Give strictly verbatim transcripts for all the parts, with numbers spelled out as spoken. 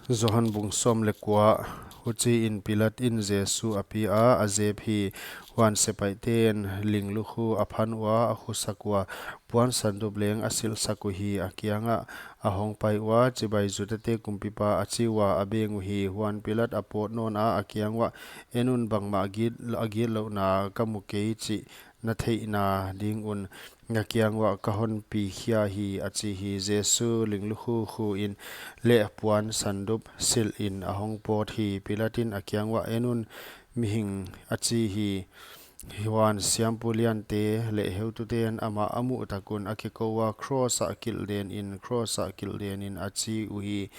Johan bung sawm leh kua. Huchiin Pilat in Jesu a pi a, a zep hi. Huan sepaihten linglukhu a phan ua, a khusak ua, puan sandup leng a silhsak uhi. A kiangah a hongpai ua, "Chibai, Judate kumpipa," a chi ua, a beng uhi. Huan Pilat a pawt nawn a, a kiang uah, "En un, bangmah a git, a gitlouhna ka mu kei chih na theihna ding un na kiang uah ka hon pi khia hi," a chi hi. Jesu linglukhu khu in leh puan sandup silhin a hongpawt hi. Pilat in a kiang uah, "En un, mihing," a chi hi. Huan siampu liante leh heutute'n amah a muh tak un a kikou ua, "Kros ah kilhden in, kros ah kilhden in," a chi uhi.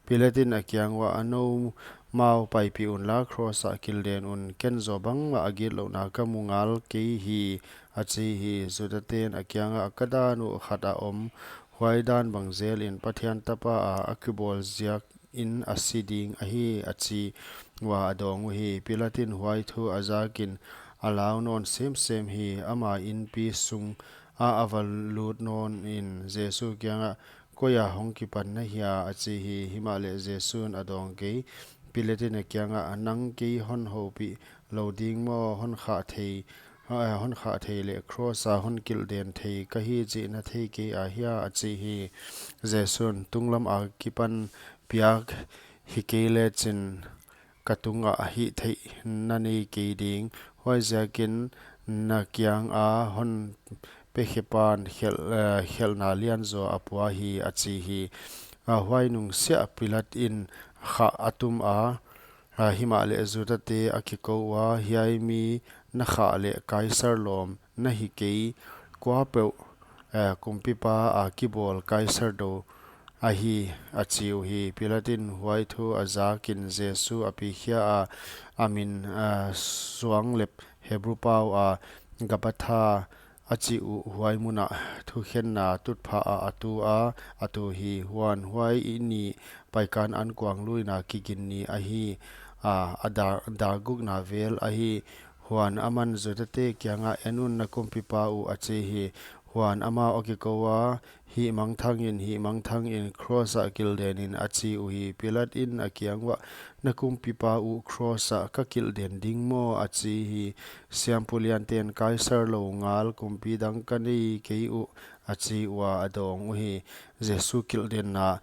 Pilat in a kiang uah, "A noumau paipih unla, kros ah kilhden un. Ken zaw bangmah a gitlouhna ka mu ngal kei hi," a chi hi. Judate'n a kiang uah, "Ka dan uh khat a om, huai dan bang zelin Pathian Tapa a a kibawl ziak in a si ding ahi," a chi ua a dawng uhi. Pilat in huai thu a zakin a lau nawn semsem hi. Ama inpi sung ah a va lut nawn in Jesu kiangah, "Koi a hong kipan na hia?" a chi hi. Himahleh Jesu'n a dawng kei. Pilat in a kiangah, "Nang kei hon houpih lou ding maw? Hon khah thei, eh, hon khah thei leh kros a hon kilhden thei ka hi chih na thei kei ahia?" a chi hi. Jesu'n, "Tunglam a kipan piak hi kei lechin ka tungah hihtheihna nei kei ding. Huaiziakin na kianga hon pekhepa'n khelh, eh, khelhna lianzaw a pua hi," a chi hi. A huai nung siah Pilat in khah a tum a, a, himahleh Judate a kikou ua, "Hiai mi na khah leh Kaisar lawm na hi kei, kuapeuh, eh, kumpipa a kibawl Kaisar dou ahi," a chi uhi. Pilat in huai thu a zakin Jesu a pi khia a, a min, eh, suanglep Hebru pau a Gabatha a chih uh, huai mun ah thukhenna tutphah ah a tu a, a tu hi. Huan huai ni Paikan Ankuang Luina Kigin ni ahi a, a da-, dak gukna vel ahi. Huan aman Judate kiangah, "En un, na kumpipa uh," a chi hi. Huan amau a kikou ua, "Hihmangthang in, hihmangthang in, kros ah kilhden in," a chi uhi. Pilat in a kiang uah, "Na kumpipa uh kros ah ka kilhden ding maw?" a chi hi. Siampu liante'n, "Kaisar lou ngal kumpi dang ka nei kei uh," a chi ua a dawng uhi. Jesu kilhdenna.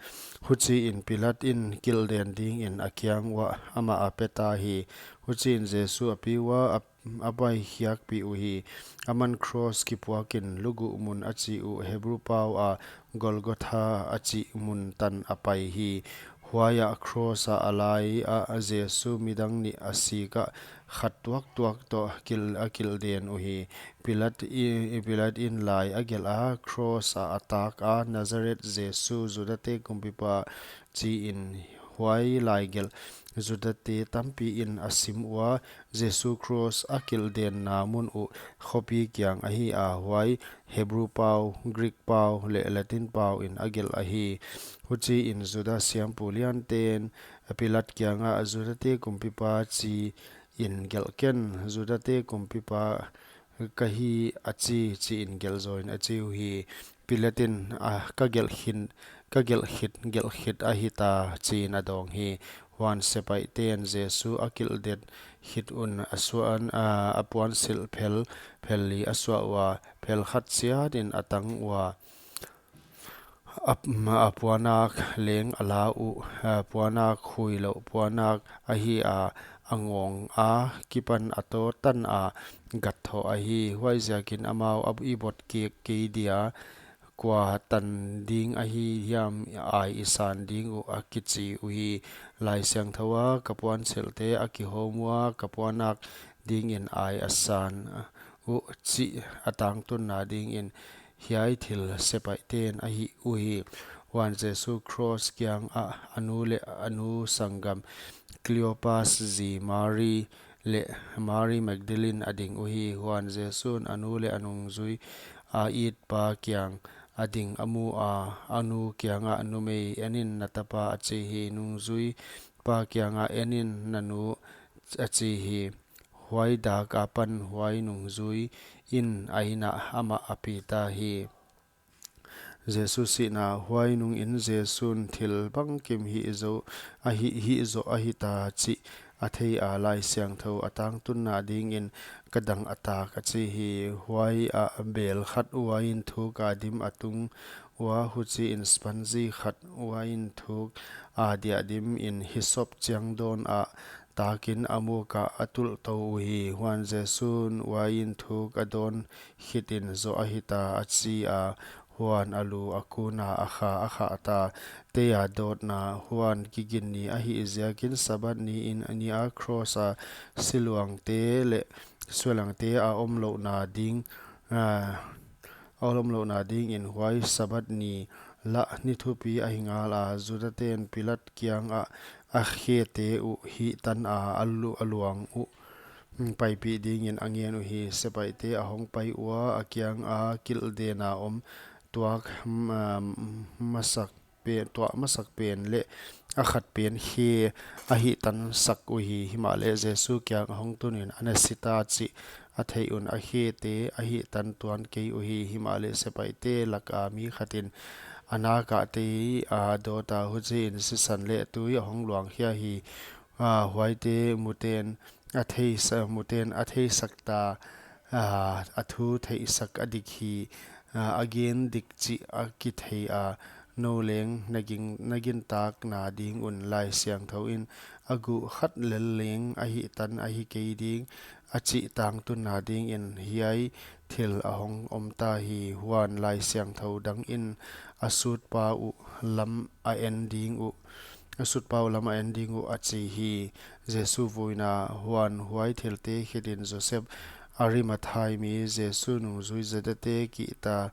Huchiin Pilat in kilhden dingin a kiang uah amah a pe ta hi. Huchiin Jesu a pi ua, a, a paikhiakpih uhi. Aman kros kipuakin luguh mun a chih uh Hebru pau a Golgotha a chih mun tan a pai hi. Huaiah kros ah a lai ah Jesu midang nih a sik ah khat tuaktuak toh kilh, a kilhden uhi. Pilat i, Pilat in lai a gelh a, kros ah a tak a, "Nazareth Jesu, Judate kumpipa," chiin. Huai laigelh Judate tampi in a sim ua, Jesu kros a kilhdenna mun uh khopi kiang ahi a, huai Hebru pau, Greek pau leh Latin pau in a gelh ahi. Huchiin Juda siampu liante'n Pilat kiangah, "Judate kumpipa chiin gelh ken, Judate kumpipa ka hi a chi, chiin gelh zawin," a chi uhi. Pilat in, "A, ka gelh khin, ka gelh khit, gelh khit ahi ta," chiin a dawng hi. Huan sepaihten Jesu a kilhden khit un a suan, a, a puansilh phel, phel li a suah ua, phel khat chiatin a tang ua, a, a puanak leng a la uh, a, puanak khuilouh puanak ahi a, a ngawng a kipan a taw tan a gat thoh ahi. Huaiziakin amau a i bot kik kei dia, "Kua tan ding ahi hiam, ai i san ding uh?" a kichi uhi. Laisiangthou ah, "Ka puansilhte a kihawm ua, ka puanak dingin ai a san uh," chih a tangtunna dingin hiai thil sepaihten a hih uhi. Huan Jesu kros kiang ah a nu leh a nu sanggam Cleopas zi Mari leh Mari Magdalene a ding uhi. Huan Jesu'n a nu leh a nungzui a itpa kiang a ding a mu a, a nu kiangah, "Numei, en in na tapa," a chi hi. Nungzuipa kiangah, "En in na nu," a chi hi. Huai dak apan huai nungzui in a inn ah amah a pi ta hi. Jesu sihna. Huai nungin Jesu'n thil bangkim hih zoh ahi, hih zoh ahi ta chih a thei a, Laisiangthou a tangtunna dingin ka dang a tak, a chi hi. Huaiah bel khat uain thuk a dim a tung ua, huchiin sponge khat uain thuk a diah dimin hisop chiang dawn ah takin a muk ah a tulh tou uhi. Huan Jesu'n uain thuk a dawn khitin, zoh ahi ta, a chi a. Huan a lu a kun a, a kha a khah ta. Tei a dawtna. Huan kiginni ahih ziakin Sabbath niin ni a cross a siluangte leh sualangte a om louhna ding, a, a om louhna dingin huai Sabbath ni lah ni thupi ahi ngal a. Judate'n Pilat kiangah a khete uh hihtan a, a lu-, a luang uh paipih dingin a ngen uhi. Sepaihte a hong pai ua, a kianga kilhden a om tuak, mm, ah, masak pen, tuah masak pen leh a khat pen khe a hihtan sak uhi. Himahleh Jesu kiang a hong tunin, "A na si ta," chih a theih un a khete a hihtan tuan kei uhi. Himahleh sepaihte laka mi khatin a nak ah tei a dawt a, huchiin sisan leh tui a hong luang khia hi. A, huaite mute'n a theisa-, mute'n a theisak ta, a, a thu theihsak a dik hi, a, a gen dik chih a kithei a, nou leng na ging-, na gintakna ding un Laisiangthou in a guh khat lel leng a hihtan ahi kei ding, a chih tangtunna dingin hiai thil a hong om ta hi. Huan Laisiangthou dangin a sutpa uh lam a en ding uh, a sutpa uh lam a en ding uh, a chi hi. Jesu vuina. Huan huai thilte khitin Joseph, Arimathai mi, Jesu nungzui Judate kihta-,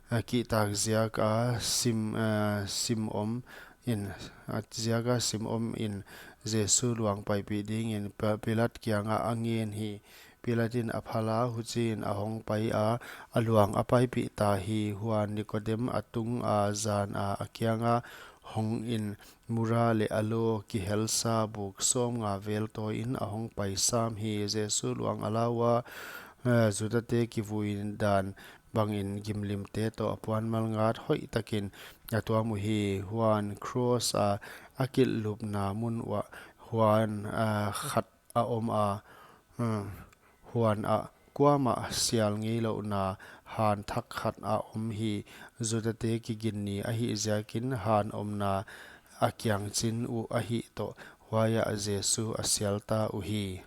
a kihtak ziak a Sim-, a Simon in, a ziak a Simon in Jesu luang paipih dingin Pa-, Pilat kiangah a ngen hi. Pilat in a phal a, huchiin a hong pai a, a luang a paipih ta hi. Huan Nikodem a tung a, zan a, a kianga hongin, mura leh aloe kihelsa buk sawmnga vel tawiin a hong pai sam hi. Jesu luang a la ua, eh, Judate kivui dan bangin gimlimte toh a puan malngat hoihtakin a tuam uhi. Huan cross a a kilhlupna mun uah huan, ah, khat a om a, hmm, huan ah kuamah sial ngeilouhna han thak khat a om hi. Judate kiginni ahih ziakin han omna a kiang chin uh ahih toh huaiah Jesu a sial ta uhi.